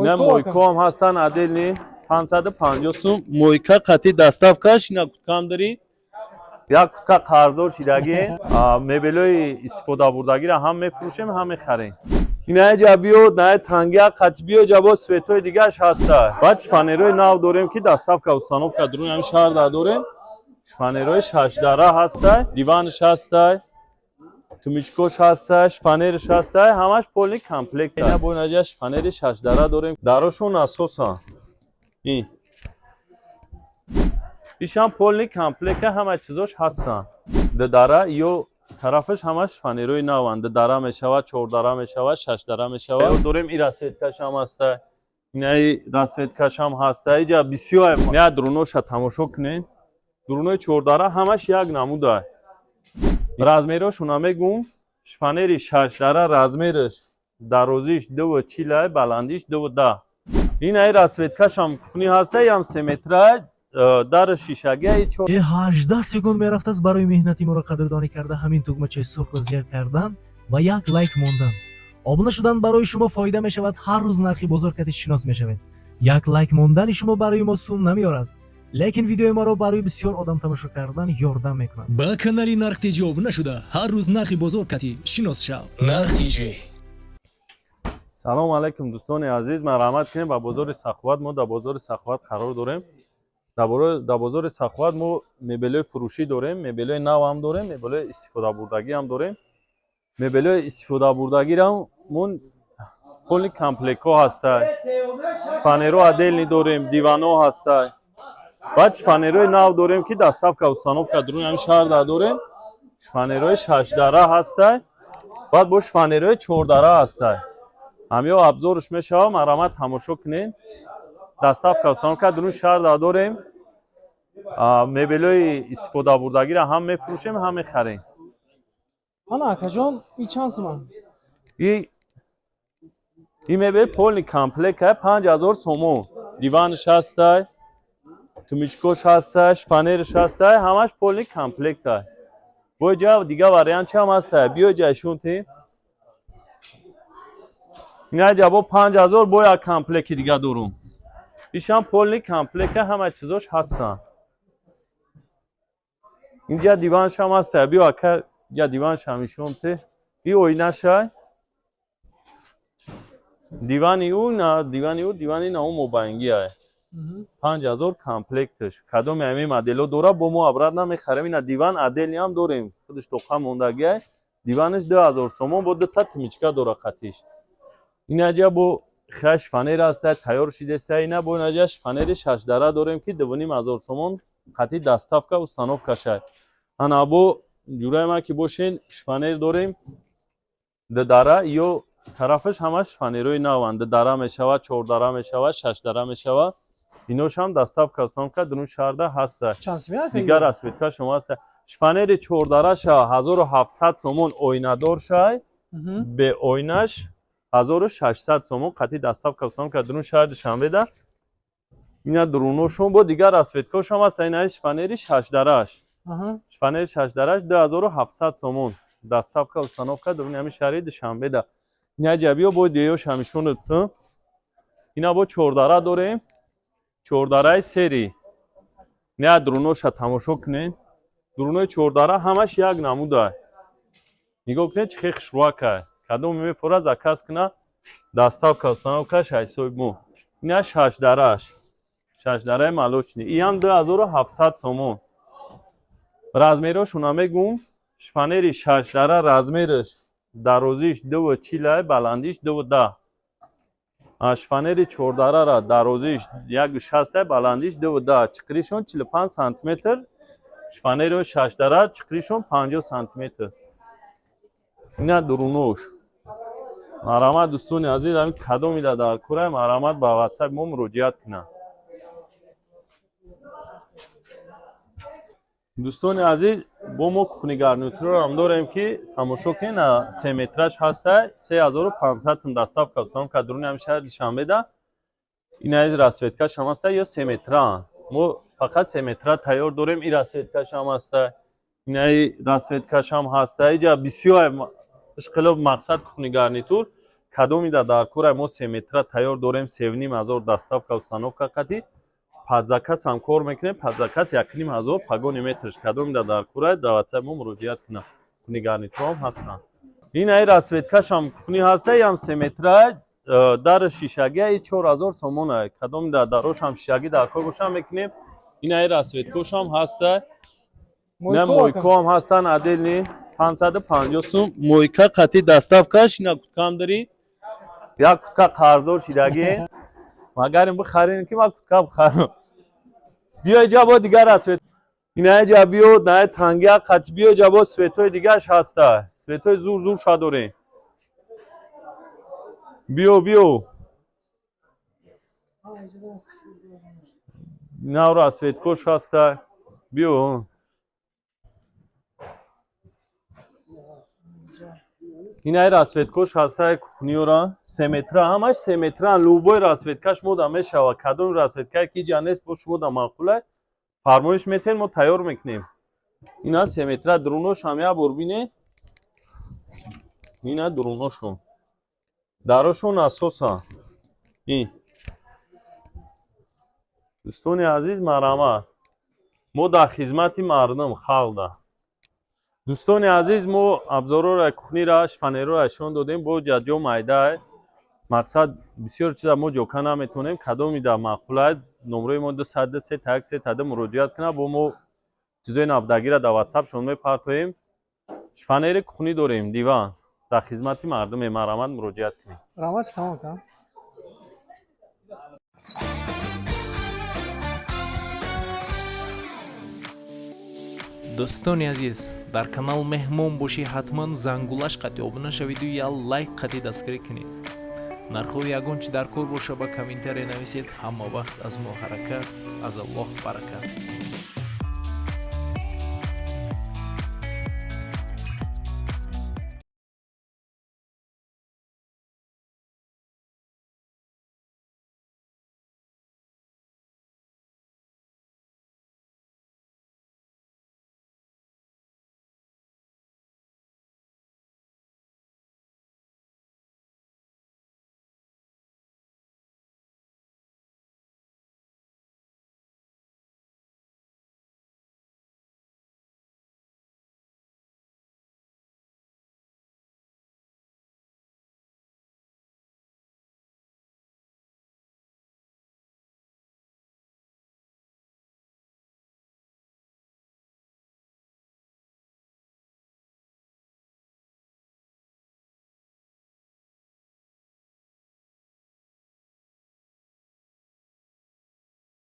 Ина мойкоам ҳастан, отдельный 550 сум. Мойка қати доставкаш, ина куткам дари. Як кутка қарздор шидагӣ. Мебелои истифодабурдагиро ҳам мефурӯшем, ҳам мехарем. Ина ҷа биё, на тангия қати биё, ҷа бо цветои дигааш ҳаста. Баъд шифоньерои нав дорем, ки доставка, установка дуруни ҳамин шаҳр дорем. Шифоньерои шашдара ҳаста, диванш ҳаста, тумбочкош ҳаста, шифоньерш ҳаста, ҳамаш полный комплект. Ина бо инаҷа шифоньери шашдара дорем. Дарошон асосан. Ин. Ишам полный комплекта, ҳама чизош ҳастанд. Дудара ё тарафаш ҳамаш шифоньерои наванд. Дудара мешавад, чордара мешавад, шашдара мешавад. Дорем, и расцветкашам ҳаста. Инаи расцветкашам ҳаста. Иҷа бисёр я дуруноша тамошо кунед. Дурунои чордара ҳамаш як намуда. Размерошона мегум. Шифоньери шашдара размераш дарозиш 2,40, баландиш 2,10. Инаи расцветкашам кухни ҳаста, ям 3 метра, дар шишагия и чор. 18 секунд мерафтааст. Барои меҳнати моро қадрдонӣ карда, ҳамин тугмачаи сурхро зер кардан ва як лайк мондан, обуна шудан барои шумо фоида мешавад. Ҳар рӯз нархи бозор кати шинос мешавед. Як лайк мондани шумо барои мо сум намеорад, лекин видеои моро барои бисёр одам тамошо кардан ёрдам мекунад. Ба канали Нарх ТЖ обуна шуда, ҳар рӯз нархи бозор кати шинос шав. Нарх ТЖ. Салом алайкум, дӯстони азиз, марҳамат кунем ба бозори Саховат. Мо дар бозори Саховат қарор дорем. Дар бозори Саховат мо мебелои фурӯшӣ дорем, мебелои нав ҳам дорем, мебелои истифодабурдагӣ ҳам дорем. Мебелои истифодабурдагирамон полный комплектҳо ҳастай. Шифоньеро отдельный дорем, диванҳо ҳастай. Баъд шифоньерои нав дорем, ки доставка, установка дуруни ҳамин шаҳр дорем. Шифоньерои шашдара ҳастай, баъд бо шифоньерои чордара ҳастай. Ҳамё обзорш мешавад, марҳамат, тамошо кунед. Доставка, установка дуруни шаҳр дорем. Мебелои истифодабурдагиро ҳам мефурӯшем, ҳам мехарем. Ана, акаҷон, и чанд суман? И мебел полный комплект 5000 сомон. Диванш ҳастай, тумбочкош ҳастай, шифоньерш ҳастай, ҳамаш полный комплекта. Бо ҷа дига вариантчам ҳастай. Биё ҷа ти. Ина ҷа бо 5000 бо як комплекти дига дорум. Ишам полный комплекта, ҳама чизош ҳастанд. Инҷа диваншам ҳастай. Биё, ака, ҷа диваншам нишон те. И оинашай. Дивани ӯ на дивани ӯ, дивани на ӯ мобайнгиай. 5000 комплектш. Кадоме ҳамин модело дора, бо мо обратно мехарем. Ина диван отдельный ҳам дорем. Худаш тоқа мондагиай. Диванаш 2000 сомон, бо дута тумбочка дора қатиш. Инаҷа бо хая шифоньер ҳастай, тайёр шидестай. Ина бо инаҷа шифоньери шашдара дорем, ки 2500 сомон қати доставка, установкашай. Ана бо ҷураи ман ки бошен, шифоньер дорем дудара ё тарафаш ҳамаш шифоньерои наванд. Дудара мешавад, чордара мешавад, шашдара мешавад. Иношам доставка, установка дурун шаҳрда ҳаста. Чанд сумя, ака? Дигар расцветка шумо ҳаста. Шифоньери чордараша 1700 сомон, оинадор шай, бе оинаш 1600 сомон, қати доставка, установка дурун шаҳри Душанбеда. Ина дуруношон бо дигар расцветкошам ҳаста. Ина шифоньери шашдараш. Шифоньери шашдараш 2700 сомон, доставка, установка дуруни ҳамин шаҳри Душанбеда. Ина ҷабиё бо деёш ҳамишону. Ина бо чордара дорем, чордараи сери. Ина дуруноша тамошо кунед. Дурунои чордара ҳамаш як намуда. Нигоҳ кунед, чӣ хел хушрӯакай. Кадоме мефора, заказ куна, доставка, установкаш ҳисоби мо. Ина шашдараш, шашдараи молочный, иам 2700 сомон. Размерошона мегум. Шифоньери шашдара размераш дарозиш 2,40, баландиш 2,10. Шифоньери чордарара дарозиш 1,60, баландиш 2,10, чиқиришон 45 сантиметр. Шифоньери шашдара чиқиришон 50 сантиметр. Ина дурунош. Марҳамат, дӯстони азиз, ҳамин кадомида дар кора, марҳамат, ба Ватсап мо муроҷиат кунанд. Дӯстони азиз, бо мо кухни гарнитурам дорем, ки тамошо кунед, 3 метраш ҳаста, 3500 сум, доставка, установка дуруни ҳамин шаҳри Душанбеда. Ина из расцветкашам ҳаста ё 3 метраанд. Мо фақат 3 метра тайёр дорем. И расцветкашам ҳаста, инаи расцветкашам ҳаста. Иҷа бисёр ишқилоб мақсад кухни гарнитур. Кадомида дар кора, мо 3 метра тайёр дорем, 3500, доставка, установка қатӣ. Под заказ ҳам кор мекунем, под заказ 1500 погони метрш. Кадомида дар кора, дар WhatsApp мо муроҷиат кунам. Кухни гарнитурам ҳастанд. Ин ай расцветкашам кухни ҳаста, ям 3 метра, дар шишагӣ, и 4000 сомона. Кадомида дарошам шишагӣ дар кор бошам, мекунем. Ин ай расцветкошам ҳаста. Ина мойкоам ҳастанд, отдельный 550 сум мойка қатӣ доставкаш. Ина куткам дарӣ, як кутка қарздор шидагӣ, магар ин бихарем, ки ман кутка бихарам. Биё иҷа, бо дигар расцвет ина иҷа биё, на тангия қатӣ. Биё иҷа, бо цветҳои дигараш ҳаста, цветҳои зур зур ша дорем. Биё, биё, нав расцветкош ҳаста, биё. Ин ай расцветкош ҳастаи кухниёра, 3 метра, ҳамаш 3 метра. Любой расцветкаш мода мешава. Кадом расцветкае ки иҷа нест, бо шумода маъқула, фармоиш метен, мо тайёр мекунем. Ина 3 метра, дурунош ҳам як бор бинед. Ина дуруношон, дарошон асоса. Ин, дӯстони азиз, марҳамат, мо дар хизмати мардум, халқ. Дӯстони азиз, мо абзорҳоро, кухнира, шифоньерҳоро нишон додем. Бо ҷаҷо майда, мақсад, бисёр чиза мо ҷока наметонем. Кадоми дар маъқула, номрои мо 203 1 3 таду муроҷиат кунад, бо мо чизои набудагиро дар ватсапшон мепартоем. Шифоньери кухнӣ дорем, диван. Дар хизмати мардуме, марҳамат, муроҷиат кунед. Раҳмати тамом кам. Дӯстони азиз, дар канал меҳмон бошӣ, ҳатман зангулаш қатӣ обуна шавиду як лайк қатӣ дастгирӣ кунед. Нархҳои ягон чи дар кор боша, ба комментария нависед. Ҳама вақт аз мо ҳаракат, аз Аллоҳ баракат.